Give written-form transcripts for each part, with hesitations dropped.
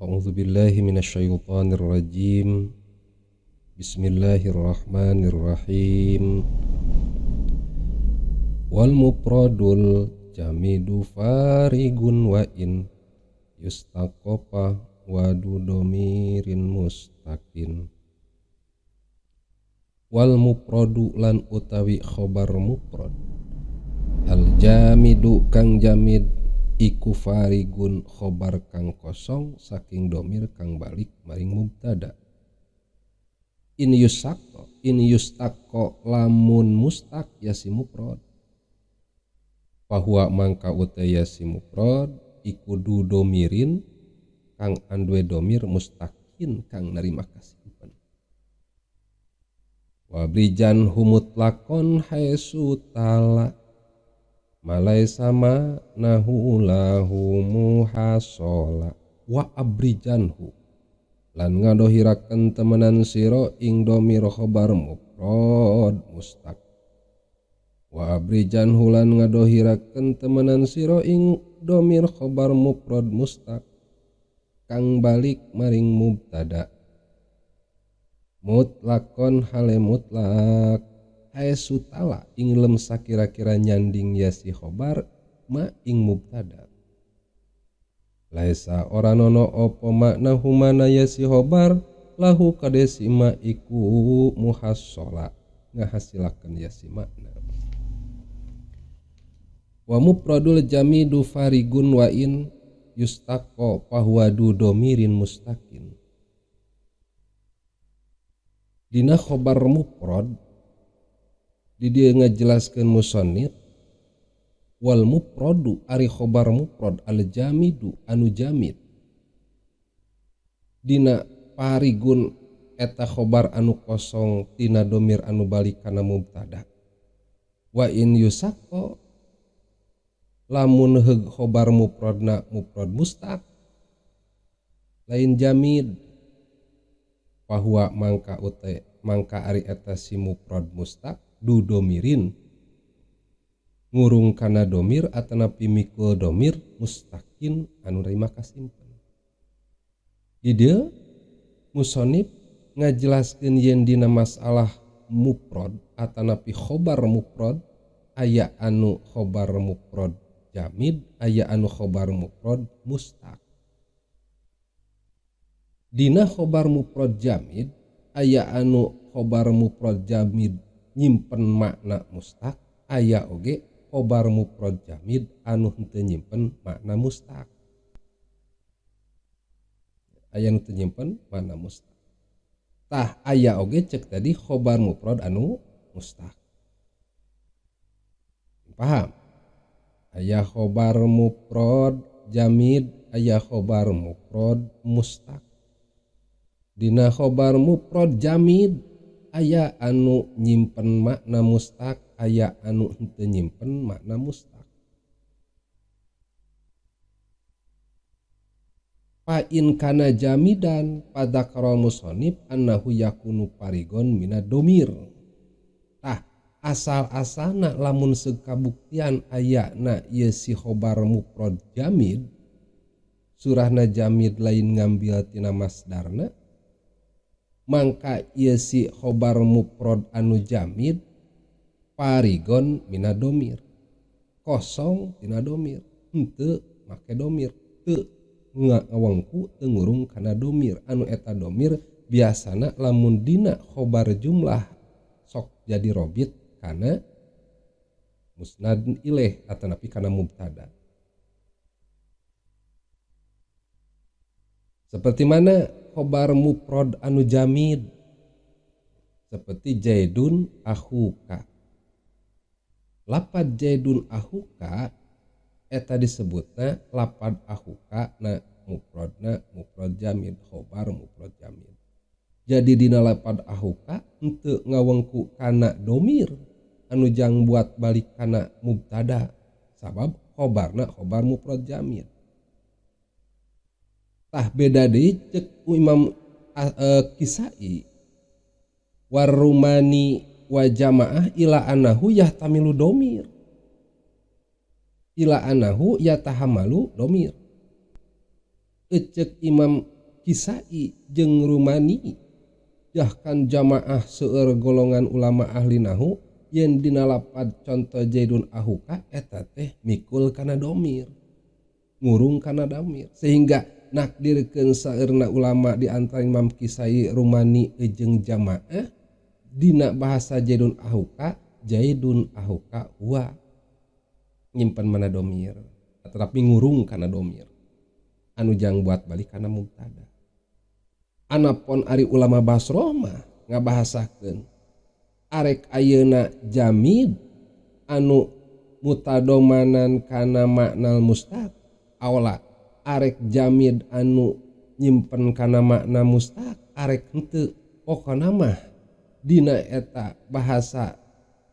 A'udzu billahi minasyaitonir rajim. Bismillahirrahmanirrahim. Wal mufradul jamidu farigun wa in yustaqofa wadu domirin mustaqin. Wal mufradu lan utawi khobar mufrad al jamidu kang jamid iku farigun khobar kang kosong saking domir kang balik maring mubtada. In yusaqo in yustaqo lamun mustaq ya si mufrad bahwa mangka utaya si mufrad iku du domirin kang andue domir mustaqin kang narima kasimpen. Wa brijan humutlakon haesu tala malai sama nahu lahu muhasola. Wa abrijanhu lan ngadohiraken temenan sira ing domir khobar mufrad mustaq. Wa abrijanhu lan ngadohiraken temenan sira ing domir khobar mufrad mustaq kang balik maring mubtada. Mutlakon hale mutlak haesu tala ing lem sakira-kira nyanding ya si khobar ma ing mubtada. Laisa ora nono opo makna humana ya si khobar lahu kadesi ma iku muhassola ngahasilakeun ya si makna. Wa mufradul jamidu farigun wa in yustaqo fahuwa du domirin mustaqin. Dina khobar mufrad di dia ngajelaskeun musannif wal mufradu ari khobar mufrad al jamidu anu jamid dina parigun eta khobar anu kosong tina domir anu balik kana mubtada. Wa in yusaqo lamun heug khobar mufradna mufrad mustaq lain jamid bahwa mangka ute mangka ari eta si mufrad mustaq du domirin ngurung kana domir atanapi mikul domir mustaqin anu nerima kasimpen. Di dieu musonib ngajelaskeun yen dina masalah mufrad atanapi khobar mufrad aya anu khobar mufrad jamid aya anu khobar mufrad mustaq. Dina khobar mufrad jamid aya anu khobar mufrad jamid nyimpen makna mustaq aya oge khobar mufrad jamid anu henteu nyimpen makna mustaq. Aya nu teu nyimpen makna mustaq. Tah aya oge cek tadi khobar mufrad anu mustaq. Paham? Aya khobar mufrad jamid aya khobar mufrad mustaq. Dina khobar mufrad jamid aya anu nyimpen makna mustaq aya anu henteu nyimpen makna mustaq. Fa in kana jamidan padakara musannif annahu yakunu parigon minad domir. Tah asal-asalna lamun sekabuktian ayana ieu si khobar mufrad jamid surahna jamid lain ngambil tina masdarna mangka ieu si khobar mufrad anu jamid parigon mina domir kosong tina domir henteu make domir teu ngawengku teu ngurung kana domir anu eta domir biasana lamun dina khobar jumlah sok jadi robit kana musnad ilaih atanapi kana mubtada. Seperti mana khobar mufrad anu jamid seperti jaidun akhuka. Lapad jaidun akhuka eta disebutna lapad akhuka na mufradna mufrad jamid khobar mufrad jamid. Jadi dina lapad akhuka henteu ngawengku kana domir anu jang buat balik kana mubtada sabab khobarna khobar mufrad jamid. Tah beda deui cek Imam Kisai warumani wa jamaah ila anahu yahtamilu domir ila anahu yatahamalu domir. Cek Imam Kisai jeung Rumani jahkan jamaah seueur golongan ulama ahli nahu yen dina lapad conto Zaidun ahuka eta teh mikul kana domir ngurung kana domir sehingga nakdirkeun saeurna ulama di antara Imam Kisai Rumani jeung jamaah dina bahasa Zaidun ahuka Zaidun ahuka huwa nyimpen mana domir tetapi ngurung kana domir anu jang buat balik kana mubtada. Anapon ari ulama Basroh mah ngabahasakeun arek ayeuna jamid anu mutadomanan kana makna mustaq awala arek jamid anu nyimpen kana makna mustaq arek henteu pokona mah dina eta bahasa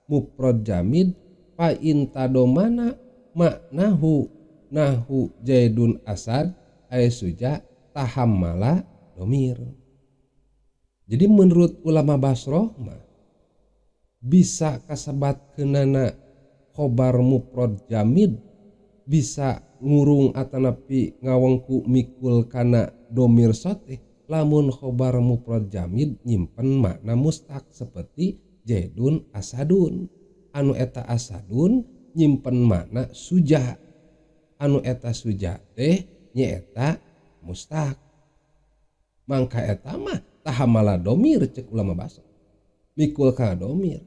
mufrad jamid fa in tadomana maknahu nahu Zaidun asad ay suja tahammala domir. Jadi menurut ulama Basroh mah bisa kasebat kenana khobar mufrad jamid bisa ngurung atanapi ngawengku mikul kana domir soteh lamun khobar mufrad jamid nyimpen makna mustaq seperti Zaidun asadun anu eta asadun nyimpen makna suja anu eta suja teh nyaeta mustaq mangka eta mah tahamala domir cek ulama Basro mikul kana domir.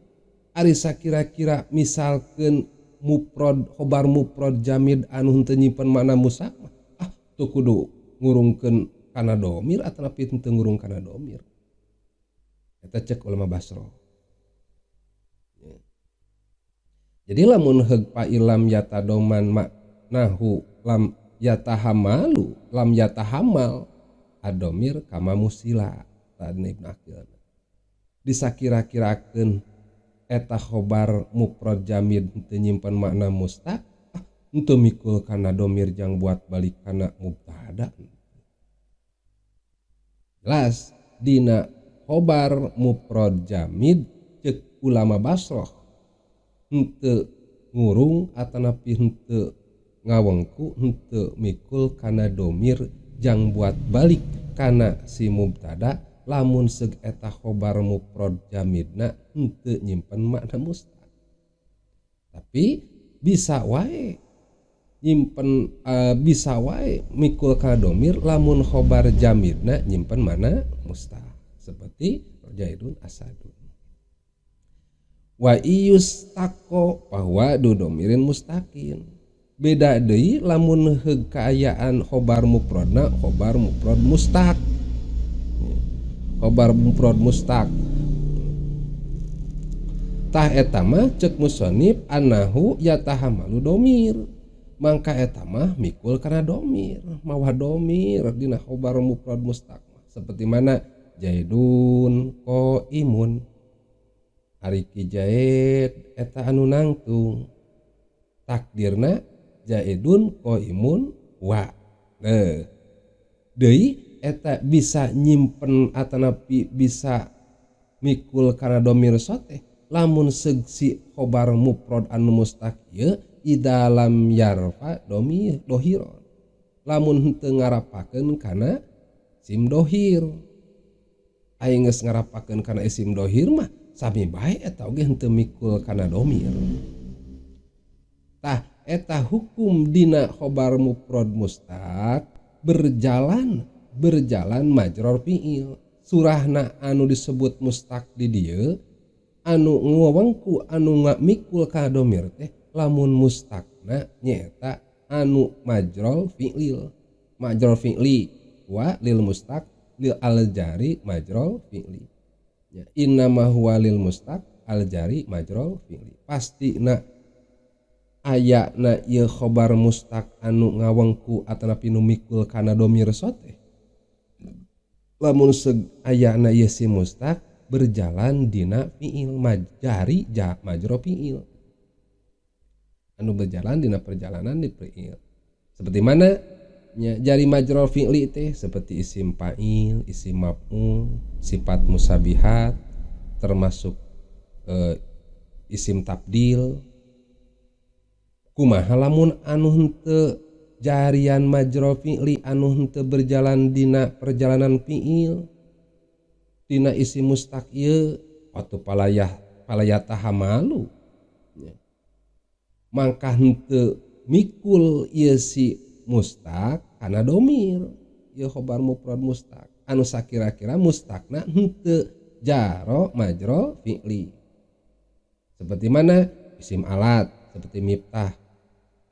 Ari sakira-kira misalkeun mufrad khobar mufrad jamid anu henteu nyimpen makna mustaq mah ah teu kudu ngurungkeun kana domir atanapi henteu ngurung kana domir eta cek ulama Basro. Jadi lamun heug fa'ilam yatadoman maknahu lam yatahamalu lam yatahamal adomir kama musila tadna Ibnu Aqil disakira-kirakeun eta khobar mufrad jamid henteu nyimpen makna mustaq henteu mikul kana domir jang buat balik kana mubtada. Jelas dina khobar mufrad jamid cek ulama Basroh henteu ngurung atanapi henteu ngawengku henteu mikul kana domir jang buat balik kana si mubtada lamun seug eta khobar mufrad jamidna henteu nyimpen makna mustaq. Tapi bisa wae nyimpen bisa wae mikul kana domir lamun khobar jamidna nyimpen makna mustaq seperti Zaidun asadun. Wa iyustaqo bahwa du domirin mustaqin. Beda deui lamun heug kaayaan khobar mufradna khobar mufrad mustaq. Khobar mufrad mustaq. Tah eta mah cek musannif annahu yatahamalu domir. Mangka eta mah mikul kana domir, mawa domir dina khobar mufrad mustaq. Seperti mana Zaidun qaimun. Ari ki Zaid eta anu nangtung. Takdirna Zaidun qaimun wa. Deui eta bisa nyimpen atanapi bisa mikul kana domir soteh lamun seugsi khobar mufrad anu mustaq ieu ida lam yarfa domir dohiron lamun henteu ngarapakeun kana isim dohir. Aing geus ngarapakeun kana isim dohir mah sami bae eta oge henteu mikul kana domir. Tah eta hukum dina khobar mufrad mustaq berjalan majror fiil. Surahna anu disebut mustaq di dieu anu ngawengku anu ngamikul ka domir teh lamun mustaqna nyaeta anu majrol fiil. Majrol fi'li wa lil mustaq lil aljari majrol fi'li. Ya, innama huwa lil mustaq aljari majrol fi'li. Pastina aya na ieu khobar mustaq anu ngawengku atanapi nu mikul kana domir soteh lamun seug ayana ieu si mustaq berjalan dina fiil majari ja majro fiil anu berjalan dina perjalanan di fiil seperti mana nya jari majro fi'li teh seperti isim fa'il, isim maf'ul, sifat musabihat termasuk isim tabdil. Kumaha lamun anu henteu jarian majra fi'li anu henteu berjalan dina perjalanan fi'il tina isim mustaq ieu atuh palayatahamalu mangka henteu mikul ieu si mustaq kana domir ieu khobar mufrad mustaq anu sakira-kira mustaqna henteu jaro majro fi'li seperti mana isim alat seperti miftah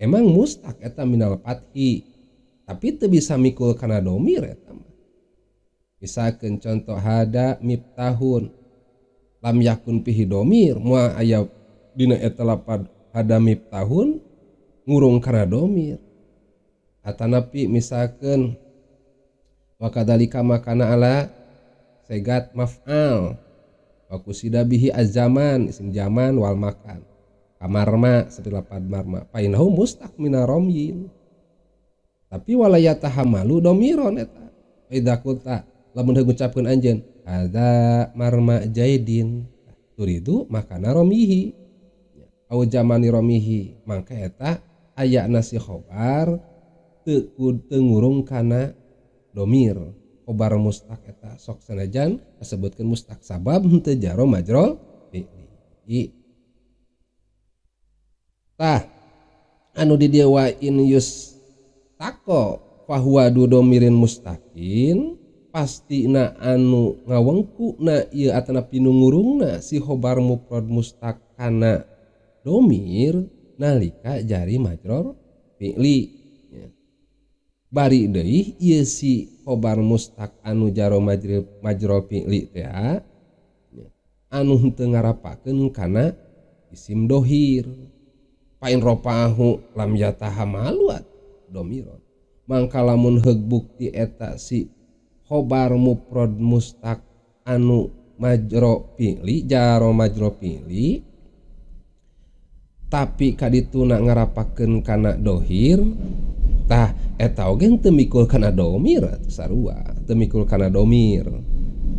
emang mustaq eta minal fathi tapi teu bisa mikul kana domir eta mah. Misalkeun contoh hada miftahun lam yakun fihi domir moal aya dina eta lapad hada miftahun ngurung kana domir. Atanapi misalkeun wa kadzalika makana ala segat maf'al wa kusida bihi azzaman isim zaman wal makan kamarma seperti lapad marma painahu mustaq mina romyin tapi wala yatahamalu domiron eta idza qulta lamun heuh ngucapkeun anjeun hadza marma jaidin turidu makana romihi au zamani romihi mangka eta aya nasi khobar teu ngurung kana domir khobar mustaq eta sok sanajan kasebutkeun mustaq sabab henteu jaro majrul fi'li. Tah anu di dieu wa in yus tako fahuwa du domirin mustaqin pastina anu ngawengkuna ieu atana pinungurungna si khobar mufrad mustaq kana domir nalika jari majrur fi'li. Bari deui ieu si khobar mustaq anu jaro majrur fi'li teh anu henteu ngarapakeun kana isim dohir pain ropahu lam yatahamalu domiron mangka lamun heug bukti eta si khobar mufrad mustaq anu majro fi'li jaro majro fi'li tapi kadituna ngarapakeun kana dohir tah eta oge henteu mikul kana domir sarua henteu mikul kana domir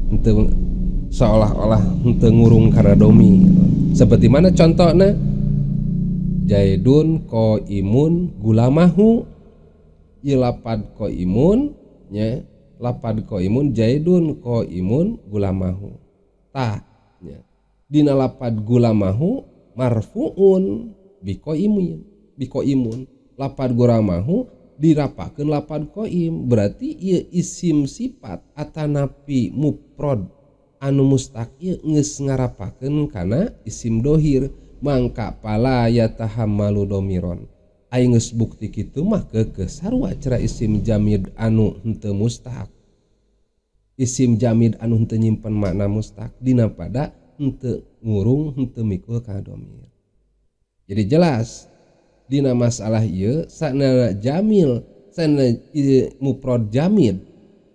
henteu seolah-olah henteu ngurung kana domir seperti mana contohna Jaidun qaimun gulamahu ieu lapad qaimun nya lapad qaimun jaidun qaimun gulamahu tah nya dina lapad gulamahu marfuun biqaimun biqaimun lapad gulamahu dirapakeun lapad qaim berarti ieu isim sifat atanapi mufrad anu mustaq ieu geus ngarapakeun kana isim dohir mangka pala yatahammalu domiron aing geus bukti kitu mah keukeuh sarua cara isim jamid anu henteu mustaq isim jamid anu henteu nyimpen makna mustaq dina pada henteu ngurung henteu mikul kana domir. Jadi jelas dina masalah ieu sanana jamil sana mufrad jamid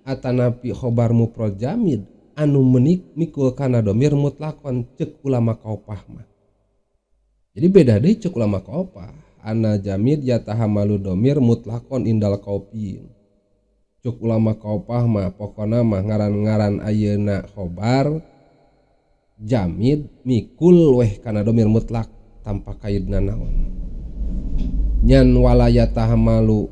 atanapi khobar mufrad jamid anu menik mikul kana domir mutlakon cek ulama kaopah mah. Jadi beda deui cek ulama kaopah ana jamid yatahamalu domir mutlakon indal kaopin. Cek ulama kaopah mah pokona mah ngaran-ngaran ayeuna khobar jamid mikul weh kana domir mutlak tanpa kaidna naon. Nyan wala yatahamalu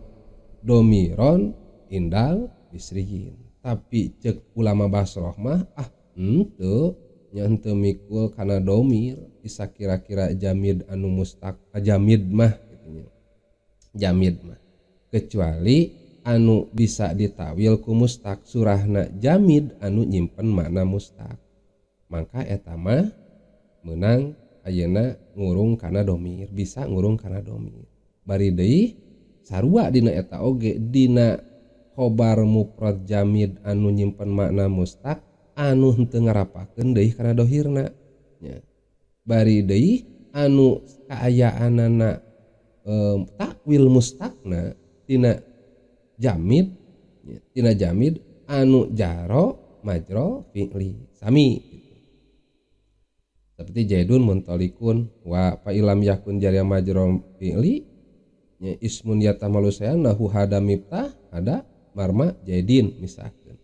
domiron indal bisriyin. Tapi cek ulama Basroh mah ah henteu nya henteu mikul kana domir bisa kira-kira jamid anu mustaq jamid mah gitu nya. Jamid mah kecuali anu bisa ditawil ku mustaq surahna jamid anu nyimpen makna mustaq mangka eta mah meunang ayeuna ngurung kana domir bisa ngurung kana domir bari deui sarua dina eta oge dina khobar mufrad jamid anu nyimpen makna mustaq anu henteu ngarapakeun deui kana dohirna nya bari deui anu kaayaanana takwil mustaqna tina jamid nya, tina jamid anu jaro majro fi'li sami gitu. Seperti jaidun muntalikun wa fa ilam yakun jariya majro fi'li nya ismun yatamalu sayanahu hada miftah hada marma jaidin misalkan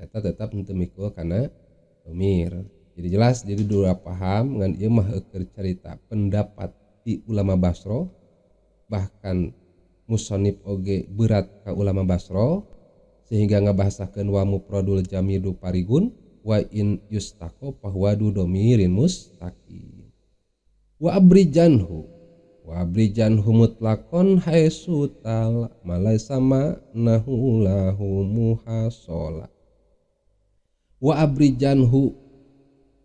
eta tetap henteu mikul kana domir. Jadi jelas jadi dua paham ngan ieu mah keur carita pendapat di ulama Basro bahkan Musonib oge berat ka ulama Basro sehingga ngabahasakeun wa mufradul jamidu parigun wa in yustaqo fahuwa du domirin mustaqim. Wa abrijanhu mutlaqon haitsu tal malaisa ma nahu lahu muhasola. Wa abrijanhu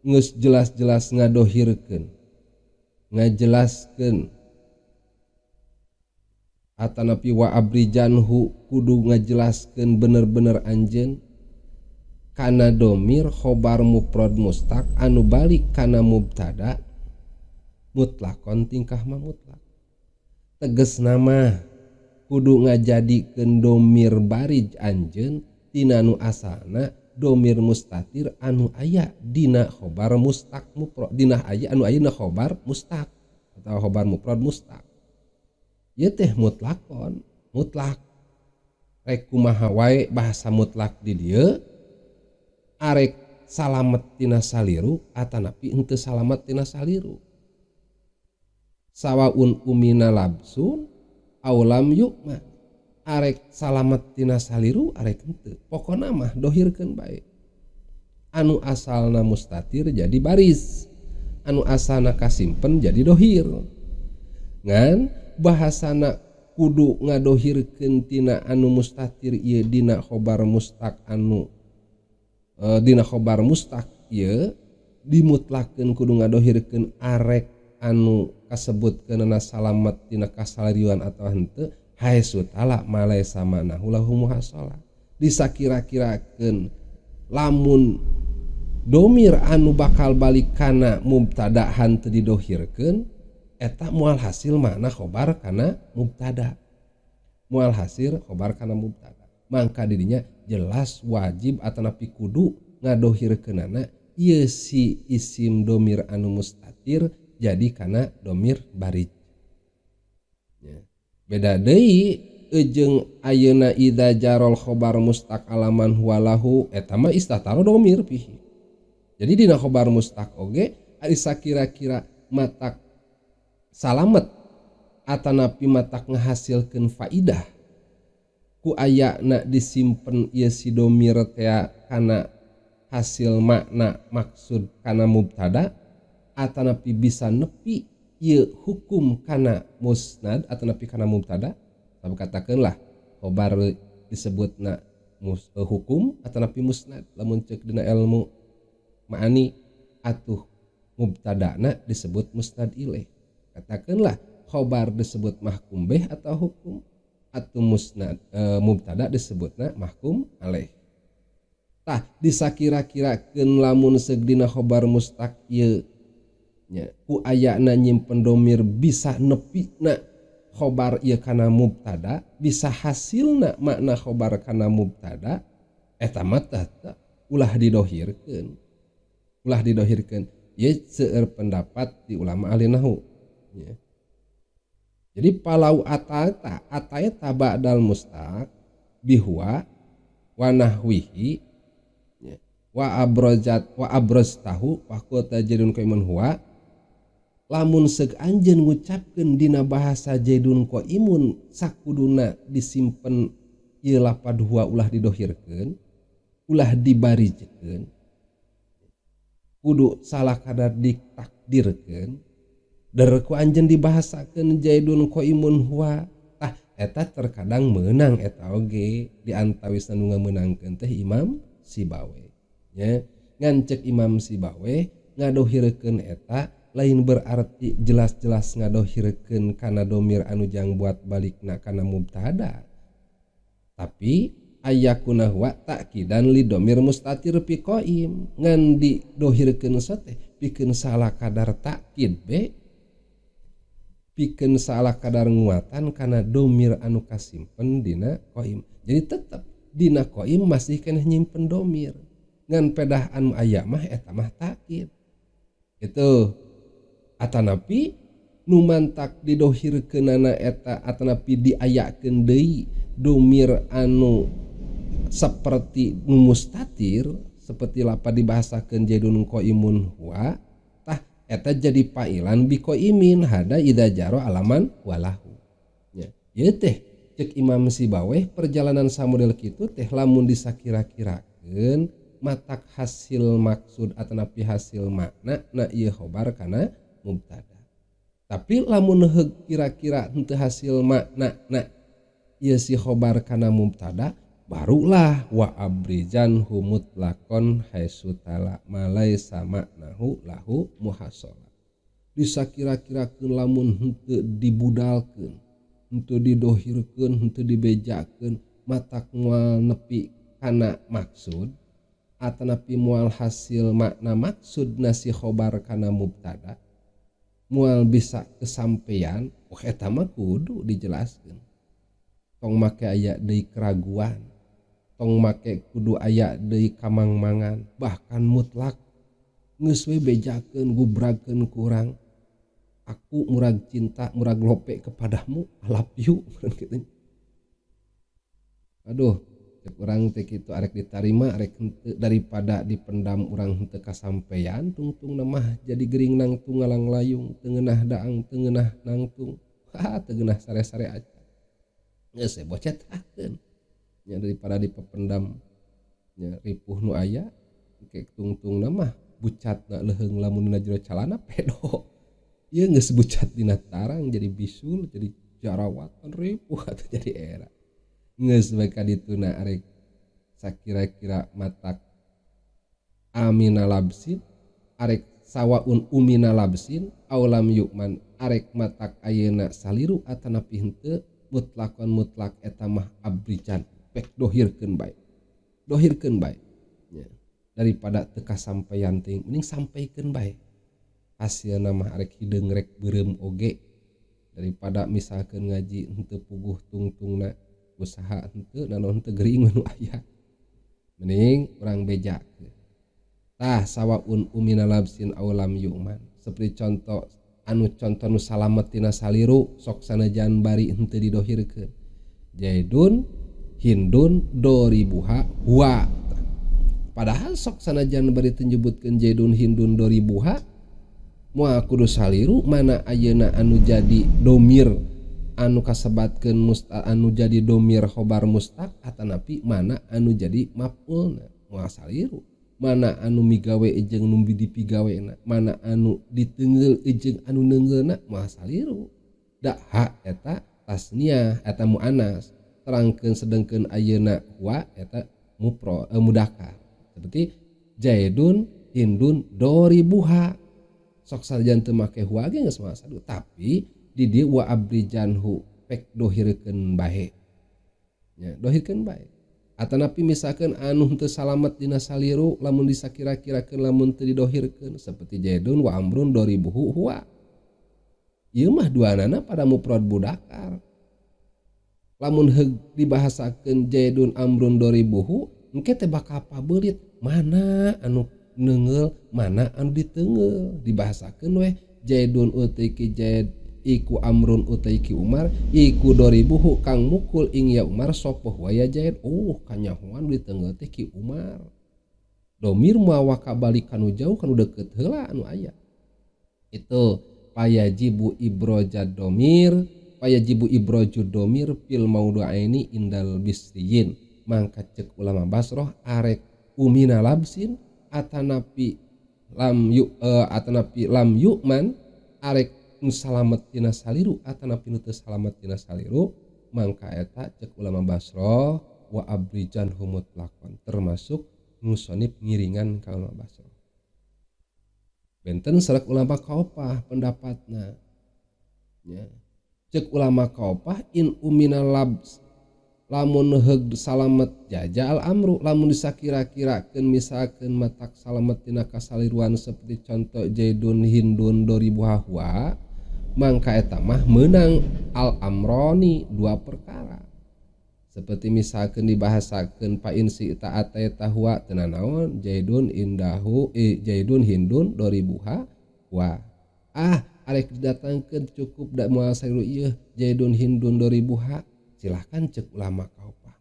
geus jelas-jelas ngadohirkeun ngajelaskeun atanapi wa abrijanhu kudu ngajelaskeun bener-bener anjeun kana domir khobar mufrad mustaq anu balik kana mubtada mutlakon tingkah mah mutlak. Teges nama kudu ngajadikeun domir barij anjeun tina nu asalna domir mustatir anu aya dina khobar mustaq mufrad dina aya anu aya dina khobar mustaq atau khobar mufrad mustaq. Ieu teh mutlakon mutlak rek kumaha wae bahasa mutlak di dieu arek salamet tina saliru atanapi henteu salamet tina saliru. Sawaun umina labsun aw lam yu'man arek salamet tina saliru arek henteu pokona mah dohirkeun bae. Anu asalna mustatir jadi baris, anu asalna kasimpen jadi dohir. Ngan bahasana kudu ngadohirkeun tina anu mustatir ieu dina khobar mustaq anu dina khobar mustaq ieu dimutlakeun kudu ngadohirkeun arek anu kasebutkeunana salamet tina kasalirian atawa henteu haitsu tala malaisa manahu lahu muhasola. Disakira-kirakeun lamun domir anu bakal balik kana mubtada henteu didohirkeun eta moal hasil makna khobar kana mubtada, moal hasil khobar kana mubtada. Mangka didinya jelas wajib atanapi kudu ngadohirkeunana ieu si isim domir anu mustatir jadi kana domir barij. Ya. Beda deui jeung ayeuna idza jarol khobar mustaq alaman huwalahu eta mah istataro domir pihi. Jadi dina khobar mustaq oge ari sakira-kira matak salamet atanapi matak ngahasilkeun faidah ku ayana disimpen ieu si domir tea kana hasil makna maksud kana mubtada atanapi bisa nepi ieu hukum kana musnad atanapi kana mubtada. Tapi katakeunlah khobar disebutna hukum atanapi musnad lamun ceuk dina ilmu ma'ani atuh mubtadana disebut musnad ilaih. Katakanlah khobar disebut mahkum bih atau hukum atau musnad mubtada disebutna mahkum alaih. Tah disakira-kirakeun lamun seug dina khobar mustaq ieu nya ku ayana nyimpen domir bisa nepina khobar ieu kana mubtada, bisa hasilna makna khobar kana mubtada eta mah tah ulah didohirkeun. Ulah didohirkeun. Ieu seueur pendapat di ulama ahli nahwu. Ya. Jadi palau atata ataeta ba'dal mustaq bihuwa wa nahwihi ya, wa abrozat wa abraztahu faqul tajidun qaimun huwa. Lamun seug anjeun ngucapkeun dina bahasa jaidun qaimun sakuduna disimpen ieu lapad huwa ulah didohirkeun ulah dibarijekeun kudu salah kadar ditakdirkeun der ku anjeun dibahasakeun jaidun qaimun huwa. Tah eta terkadang meunang eta oge di antawis anu ngamenangkeun teh Imam Sibawe nya. Ngan ceuk Imam Sibawe ngadohirkeun eta lain berarti jelas-jelas ngadohirkeun kana domir anu jang buat balikna kana mubtada, tapi ayakuna huwa ta'kidan li domir mustatir fi qaim. Ngan didohirkeun teh pikeun salah kadar ta'kid be pikeun salah kadar nguatan kana domir anu kasimpen dina qaim. Jadi tetep dina qaim masih keneh nyimpen domir ngan pedah anu aya mah eta mah ta'kid. Itu atanapi nu mantak didohirkeunana eta atanapi diayakeun deui domir anu seperti nu mustatir seperti lapa dibahasakeun jaidun qaimun huwa tah eta jadi fa'ilan bi qaimin hada idza jaro alaman walahu. Ya ieu teh Cek Imam Sibaweh perjalanan samodel kitu teh lamun disakira-kirakeun matak hasil maksud atanapi hasil makna na ieu khobar kana mubtada. Tapi lamun heug kira-kira henteu hasil makna na ieu si khobar kana mubtada barulah wa abrijan hu mutlaqon haitsu tala malaisa maknahu lahu muhasala. Disakira-kirakeun lamun henteu dibudalkeun, henteu didohirkeun, henteu dibejakeun matak moal nepi kana maksud atanapi moal hasil makna maksud nasi khobar kana mubtada moal bisa kesampean. Oh eta mah kudu dijelaskeun. Tong make aya deui keraguan, tong make kudu aya deui kamangmangan, bahkan mutlak geus we bejakeun gubrakeun ku urang. Aku murag cinta murag lope kepadamu, I love you gitu. Aduh, cek urang teh kitu arek ditarima arek henteu daripada dipendam urang henteu kasampean tungtung mah jadi gering nangtung ngalang layung teu ngeunah daang teu ngeunah nangtung. Ha teu ngeunah sare-sare aja. Geus we bocetakeun. Nya daripada dipependam nya ripuh nu aya engke tungtung mah bucatna leuheung lamun dina jero calana pedo. Ieu geus bucat dina tarang jadi bisul jadi jarawatan ripuh atuh jadi era. Geus bae ka dituna arek sakira-kira matak amina labsin arek sawaun umina labsin aw lam yu'man arek matak ayeuna saliru atanapi henteu mutlakon mutlak eta mah abrijan pek dohirkeun bae. Dohirkeun bae nya. Daripada teu kasampean teuing mending sampaikeun bae. Hasilna mah arek hideung rek beureum oge daripada misalkeun ngaji henteu puguh tungtungna usaha henteu nanaon henteu gering nu aya. Mending urang bejakeun. Tah sawaun umina labsin aw lam yu'man. Seperti contoh anu contoh nu salamet tina saliru sok sanajan bari henteu didohirkeun. Jaidun hindun doribuha huwa. Padahal sok sanajan bari teu nyebutkeun jaidun hindun doribuha moal kudu saliru mana ayeuna anu jadi domir anu kasebatkeun anu jadi domir khobar mustaq atanapi mana anu jadi maf'ulna moal saliru. Mana anu migawe jeung nu dipigawena, mana anu diteungeul jeung anu neunggeulna moal saliru. Da ha eta tasniah eta muannas terangkeun sedengkeun ayeuna wa eta mupro mudakar. Seperti jaidun hindun doribuha sok sanajan teu make huwa ge geus moal saliru, tapi di dieu wa abrijanhu pek dohirkeun bae. Nya dohirkeun bae. Atanapi misalkeun anu henteu salamet dina saliru lamun disakira-kirakeun lamun teu didohirkeun seperti jaidun wa amrun doribuhu huwa. Ieu mah duanana pada mufrad mudakar. Lamun heug dibahasakeun jaidun amrun doribuhu engke teh bakal pabelit mana anu neunggeul mana anu diteunggeul. Dibahasakeun weh jaidun utiki jaid iku amrun utaiki Umar iku doribuhu kang mukul ing ya Umar sapa wa ya Zaid. Oh kanyahoan diteunggeul teh ki Umar. Domir moal kabalik kanu jauh kanu deukeut heula anu aya. Itu payajibu ibrojad domir payajibu ibrojud domir fil maudu'aini indal bisriyin. Mangka cek ulama Basroh arek umina labsin atanapi lam yu atanapi lam yu'man arek nu salamet tina saliru atanapi nu teu salamet tina saliru mangka eta cek ulama Basroh wa abrijan humutlaqon termasuk musonib ngiringan ka ulama Basroh. Benten sareng ulama Kaopah pendapatna nya. Cek ulama Kaopah in umina labs lamun heug salamet jaja al amru lamun disakira-kirakeun misalkeun matak salamet tina kasaliruan seperti contoh jaidun hindun doribuha huwa mangka eta mah meunang al amroni dua perkara. Seperti misalkeun dibahasakeun fa in si ta'ata eta huwa teu nanaon jaidun indahu jaidun hindun doribuha wa. Ah arek didatangkeun cukup da moal saliru ieu jaidun hindun doribuha silahkan cek ulama Kaopah.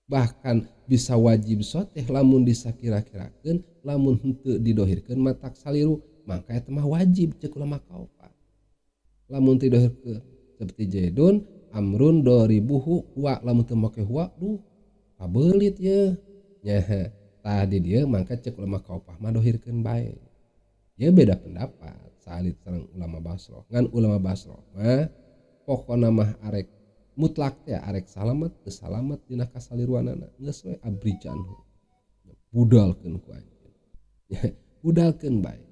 Bahkan bisa wajib soteh lamun disakira-kirakeun lamun henteu didohirkeun matak saliru mangka eta mah wajib cek ulama Kaopah. Lamun teu didohirkeun seperti jaidun amrun doribuhu huwa lamun teu make huwa duh kabelit ye nya tah di dieu mangka cek ulama Kaufah mah dohirkeun bae. Ye beda pendapat saalit sareng ulama Basrah. Ngan ulama Basrah mah pokona mah arek mutlak teh arek salamet teu salamet dina kasaliruanana geus we abrijanhu. Budalkeun ku anjeun. Budalkeun bae.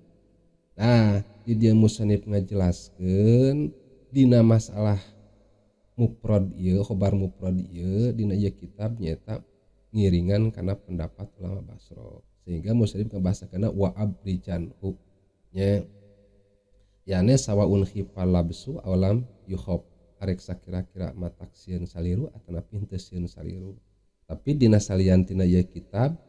Nah, di dieu musannif ngajelaskeun dina masalah mufrad ieu khobar mufrad ieu dina ieu kitab nyaeta ngiringan kana pendapat ulama Basrah. Sehingga musannif ngabahasakeunna wa abrijanhu nya yane sawaun khifal labsu awalam yukhab arek sakira-kira matak sieun saliru atanapi henteu sieun saliru. Tapi dina salian tina ieu kitab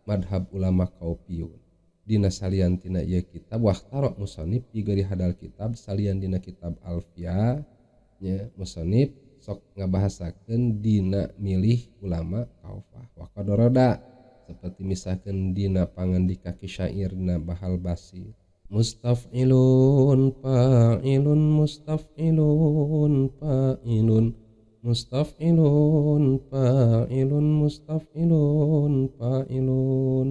madhab ulama Kaufiyun. Dina salian tina ieu kitab wahtara musannif di hadal kitab salian dina kitab Alfiyah nya musannif sok ngabahasakeun dina milih ulama Kaufah. Wa qadoroda seperti misalkan dina pangandika ki syair dina Bahal Basir mustaf'ilun fa'ilun mustaf'ilun fa'ilun mustaf'ilun fa'ilun mustaf'ilun fa'ilun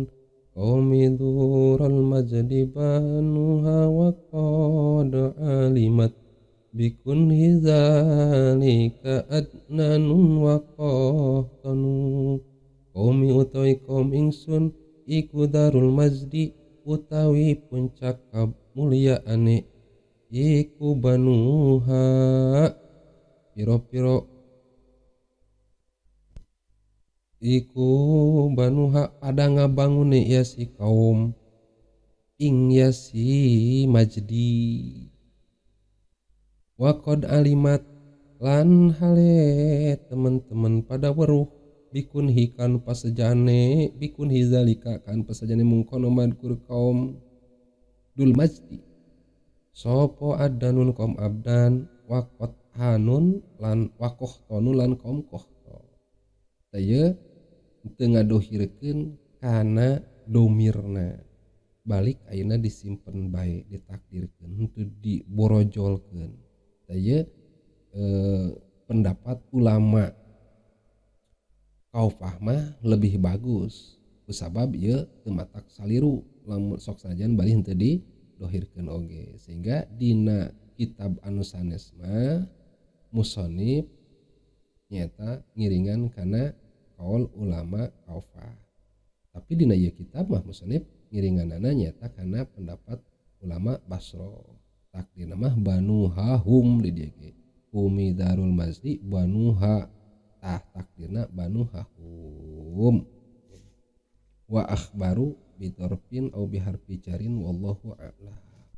qaumi dural majdi banuha wa qad alimat bikun hizalika adnanun wa qahtanu qaumi utawi kaum ingsun iku darul majdi utawi puncak kamulyaane iku banuha piro-piro iku banuha pada ngabangune ya si kaum ing ya si majdi wa qad alimat lan hale teman-teman pada weruh bikun hikan pasejane bikun hizalika kan pasejane mungkono madkur kaum dul majdi sopo adanun kaum abdan waqat hanun lan wakoh tonu lan kaum kohto teu teu ngadohirkeun kana domirna balik ayeuna disimpen bae ditakdirkeun henteu diborojolkeun teu pendapat ulama Kaufah mah lebih bagus kusabab ieu teu matak saliru lamun sok sajan bari henteu didohirkeun oge sehingga dina kitab anu sanes mah musannif nyaeta ngiringan kana kaul ulama Kaufah tapi dina ieu kitab mah musannif ngiringanana nyaeta kana pendapat ulama Basrah takdirna mah banuha hum di dieu ge umi darul mazdi banuha tah takdirna banuha hum wa akhbaru bitorfin au biharfi jarin wallahu a'lam.